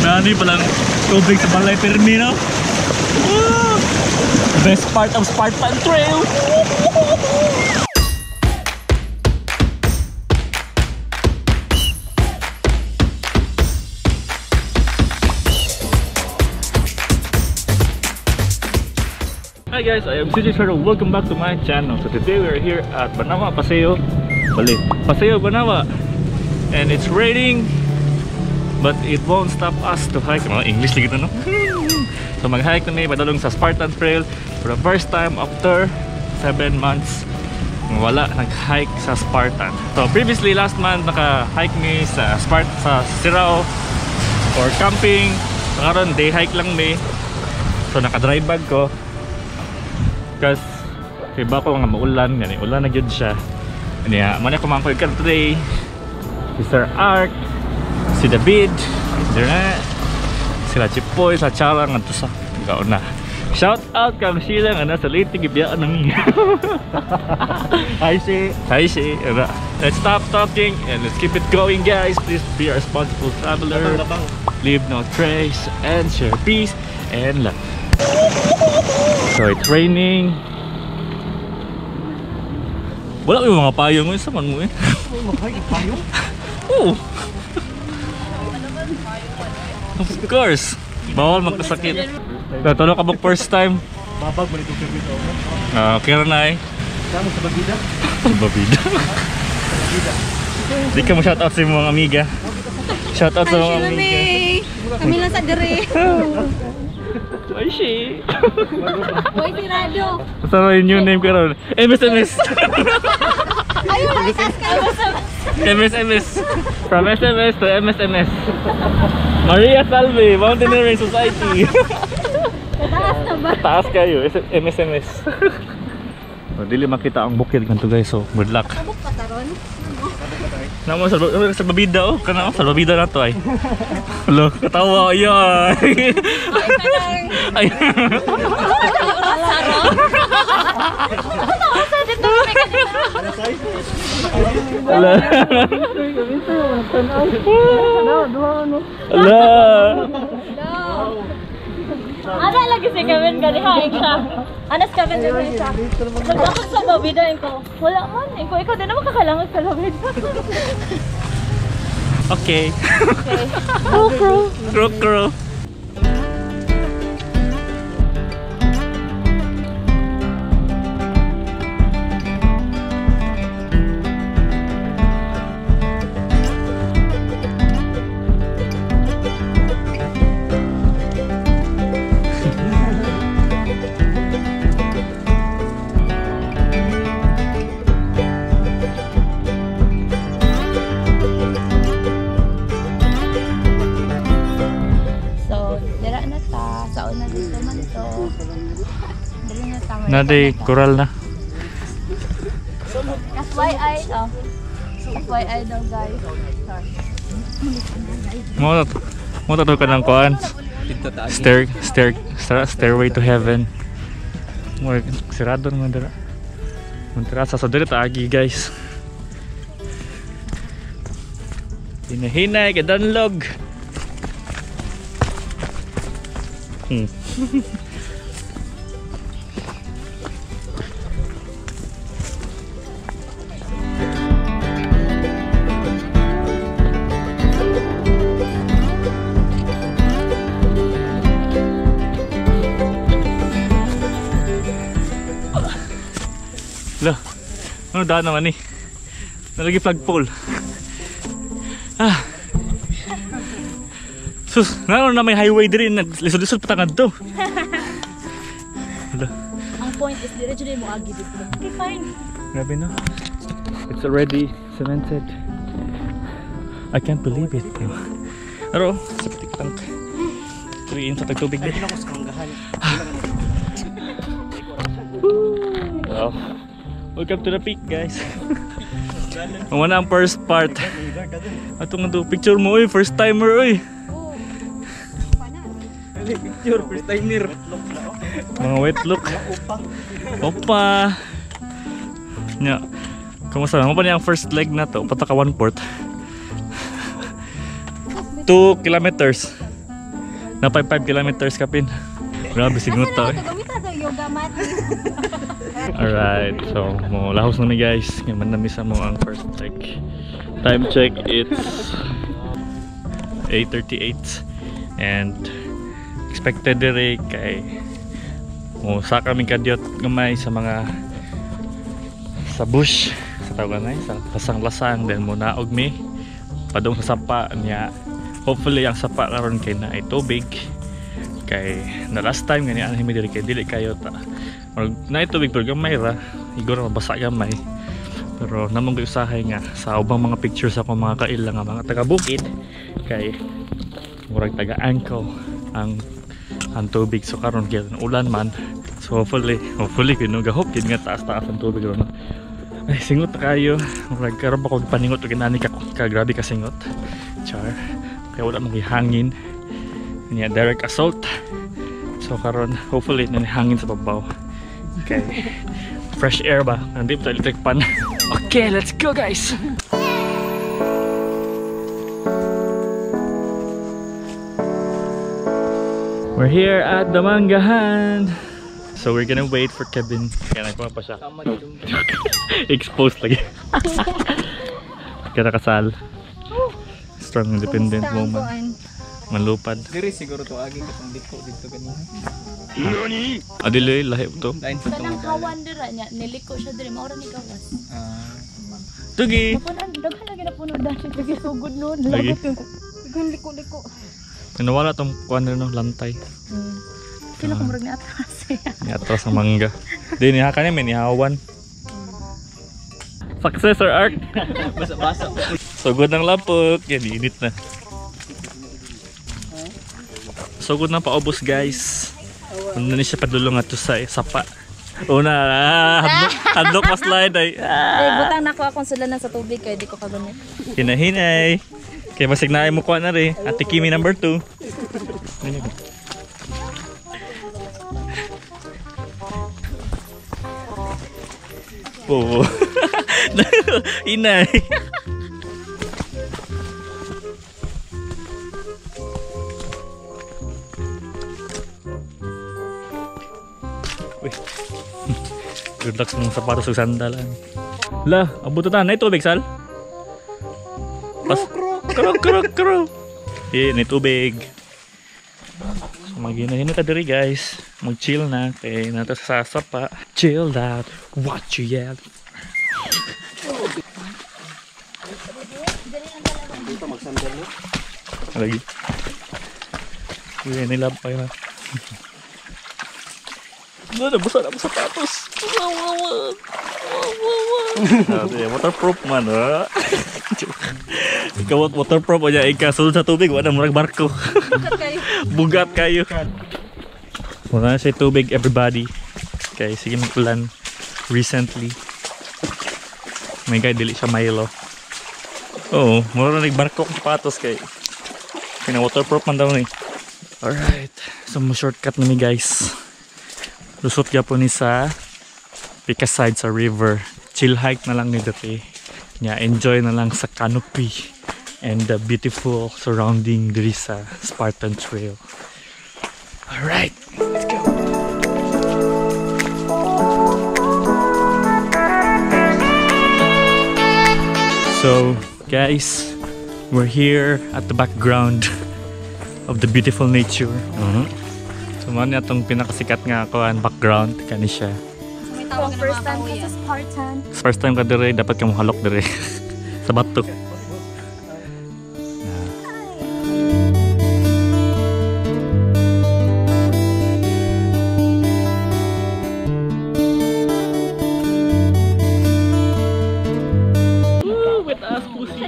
Nani palang tubig sa balay permi, no? Woo! Best part of Spartan Trail! Hi guys, I am CJ Shardo. Welcome back to my channel. So today we are here at Banawa Paseo. Bali, Paseo Banawa. And it's raining, but it won't stop us to hike. Mga English lagi ito, no? So mag-hike na may padulong sa Spartan Trail for the first time after 7 months. Wala nag-hike sa Spartan. So previously last month naka-hike mi sa sa Sirao for camping. So karon day hike lang mi. So naka-dry bag ko. Because iba ko nga maulan, gani ulan na gyud siya. Niya, man ako mangkoy kan today. Si Sir Ark, si David, dira sila Chipoy, sa Chara ngadto sa gauna. Shout out kang Sheila nga nasa Leyte gibiyaan nami. Hi si. Hi si. Let's stop talking and let's keep it going, guys. Please be a responsible traveler. Leave no trace and share peace and love. So it's raining. Wala yung mga payong mo, isa man mo eh. Payong? Oo. Of course. Bawal magkasakit. Natulog ka ba first time? Babag mo nitong permit ako. Okay na eh. Saan mo sa Babida? Sa Babida? Di ka mo shoutout sa mga amiga. Shoutout sa mga amiga. Kami lang sa dire. Ay, she. Boy, si Rado. Basta na yung new name ka ron. MSMS. Ayun, taas ka. MSMS. From SMS to MSMS. Maria Salve, Mountaineering Society. Taas na ba? Taas kayo, MSMS. So, dili makita ang bukid kanto guys, so good luck. Kabuk pa taron? Namo sa Babida oh, kana sa Babida na to ay. Hello, katawa ay. Ay. Ala. Ala. Ana lagi si Kevin ganiha siya. Anas Kevin diri siya. Nagdakot sa Babida ko. Wala man eh. Ikaw din naman kakalangot sa Babida. Okay. Okay. Crew crew. Crew crew. Nade coral na. FYI, oh. FYI daw guys. Sorry. Mo to ka ng kuan. Stairway to heaven. Mo sirado naman dira. Muntra sa diri ta agi guys. Hinahinay kadanlog. Lah, ano daan naman eh? Nalagi flagpole. Ah. Sus, naroon na may highway din. Lisod-lisod pa tangad to. Ang point is, diretso din mo agi dito. Okay, fine. Grabe no? It's already cemented. I can't believe it. Pero, septic tank. Tuwiin sa tagtubig din. Wow. Welcome to the peak, guys. Wala ang first part. Ato nga to, picture mo, oy, first timer, oy. Picture, first timer. Mga wet look. Opa. Nya. Kumusta? Mo pa niya ang first leg na to, pataka 1/4. 2 kilometers. Napay 5 kilometers kapin. Grabe singot ta. Yoga mat. Alright, so mo lahos na mi guys. Ngayon man nami sa mo ang first check. Time check, it's 8:38 and expected dire kay mo sa kaming kadyot gamay sa mga sa bush sa tawag na sa lasang-lasang, then mo naog mi padung sa sapa niya. Hopefully ang sapa karon kay na ay tubig kay na last time gani anhi mi diri kay dili kayo ta naay tubig pero gamay ra, igor mabasa gamay. Pero namong usahay nga sa ubang mga pictures ako mga kaila nga mga taga bukid kay murag taga ankle ang tubig. So karon kay ulan man, so hopefully gahop gid nga taas-taas ang tubig ron. Ay singot kayo, murag karon pa ko paningot og inani ka grabe ka singot. Char. Kaya wala mong hangin. Niya direct assault. So karon hopefully nanihangin sa babaw. Okay. Fresh air ba? Nandito sa electric pan. Okay, let's go guys! We're here at the Manggahan. So we're gonna wait for Kevin. Kaya nagpapa pa siya. Exposed lagi. Kaya nakasal. Strong independent woman. Manlupad. Diri siguro to agi katong liko dito kanina. Nani? Adili lahi to. Kanang kawan dira niya, niliko siya diri mao ra ni gawas. Tugi. Napunan daghan lagi napuno dahil lagi sugod no. Lagot yung Daghan liko-liko. Nawala tong kuan no lantay. Sila ko murag ni atras. Ni atras ang mangga. Di niha kani may nihawan. Success or art. Basa-basa. Sugod ng lapok, yan init na. Sugod na paubos guys. Ano ni siya padulong ato sa sapa. Una, hadlok mas slide ay. Ay butang nako akong sulanan sa tubig kay di ko kagamit. Hinahinay. Kay basig na ay mo kuha na rin. Ate Kimi number 2. Oh. Inay. Uy. Good luck sa mga sapatos ug sandalan. La, abot ta na tubig sal. Pas krok krok krok. Eh, na tubig. So maghinay ta diri guys. Mag-chill na kay nata sa sapa. Chill out. What you yell. Lagi. Uy, nilab pa yun. No, nabasa na ako sapatos. Waterproof man, ha? Ikaw waterproof o niya, ikaw sulod sa tubig, wala murag barko. Bugat kayo. Bugat kayo. Wala na siya tubig, everybody. Okay, sige mag-ulan recently. May guy, dili siya Milo. Oo, mura na nagbarko ang sapatos kay. Pina-waterproof man daw ni. Alright, so mo shortcut na mi guys. Lusot gyapon ni sa pika side sa river. Chill hike na lang ni diri. Nya enjoy na lang sa canopy and the beautiful surrounding diri sa Spartan Trail. Alright, let's go. So, guys, we're here at the background of the beautiful nature. So, man atong pinakasikat nga kuan background kani siya. So, first time ko sa Spartan. First time ka dire, dapat ka mohalok dire sa bato. Woo, wet ass pussy.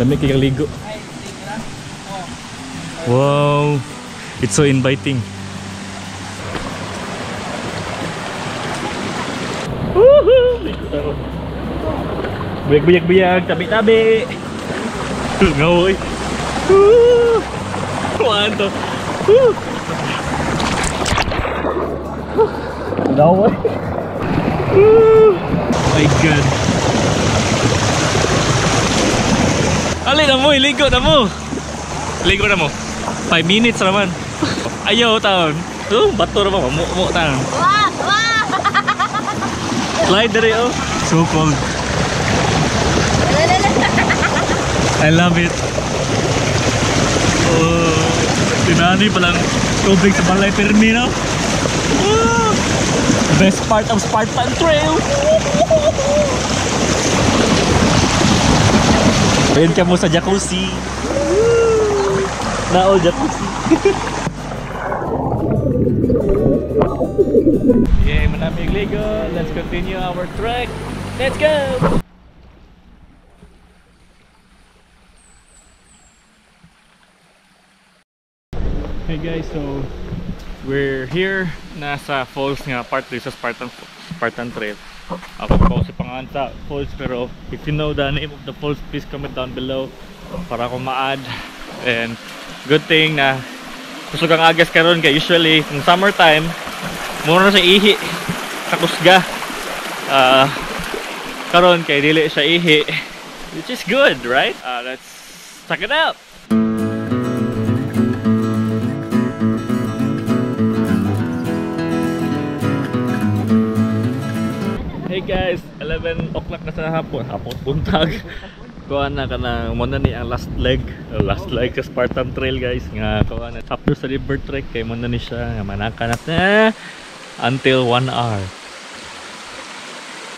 Lamig kay ligo. Wow, it's so inviting. Woohoo! Ligo. Buyag, buyag, buyag. Tabi, tabi. Ngawoy. Kuhaan to. Ngawoy. My God. Ali na mo, ligo na mo. Ligo na mo. 5 minutes naman. Ayaw taon. Oh, bato ra ba mo taon. Wah, wah. Slide dere oh. So cold. I love it. Oh, tinani palang tubig sa balay permi no. Oh, best part of Spartan Trail. Ayun ka mo sa jacuzzi. Naol jacuzzi. Yay, manamig ligo. Let's continue our trek. Let's go! Hey guys, so we're here nasa falls nga part 3 sa Spartan Trail. Ako ko sa pangalan sa falls, pero if you know the name of the falls, please comment down below para ako ma-add. And good thing na kusog ang agas karon kay usually kung summertime mura na siya ihi sa kusga. Karon kay dili siya ihi, which is good, right? Let's check it out. Hey guys, 11 o'clock na sa hapon. Hapon buntag. Kuha na ka na muna ni ang last leg. Last leg sa Spartan Trail guys. Nga kuha na after sa river trek kay muna ni siya nga manaka na until 1 hour.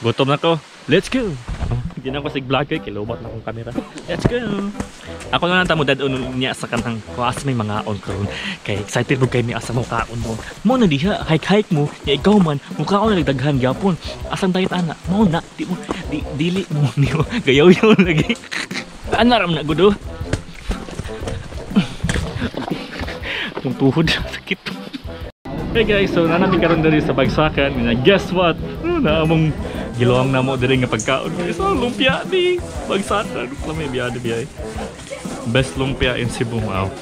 Gutom na ko. Let's go. Hindi na ko sig vlog kay kilobat na akong kamera. Let's go. Ako na lang tamo dad-on niya sa kanang kuas may mga on karon. Kay excited mo kay mi asa mo kaon mo. Mo na diha hike-hike mo nya ikaw man mukaon na daghan gyapon. Asang diet ana? Mo na di mo di, dili mo niyo gayaw-yaw lagi. Ana ram na gudo. Akong tuhod sakit. Hey guys, so nanami karon diri sa bagsakan. And guess what? Naamong giluang na mo diri nga pagkaon. So lumpia di bagsakan. Lami biya di biya. Best lumpia in Cebu. Wow.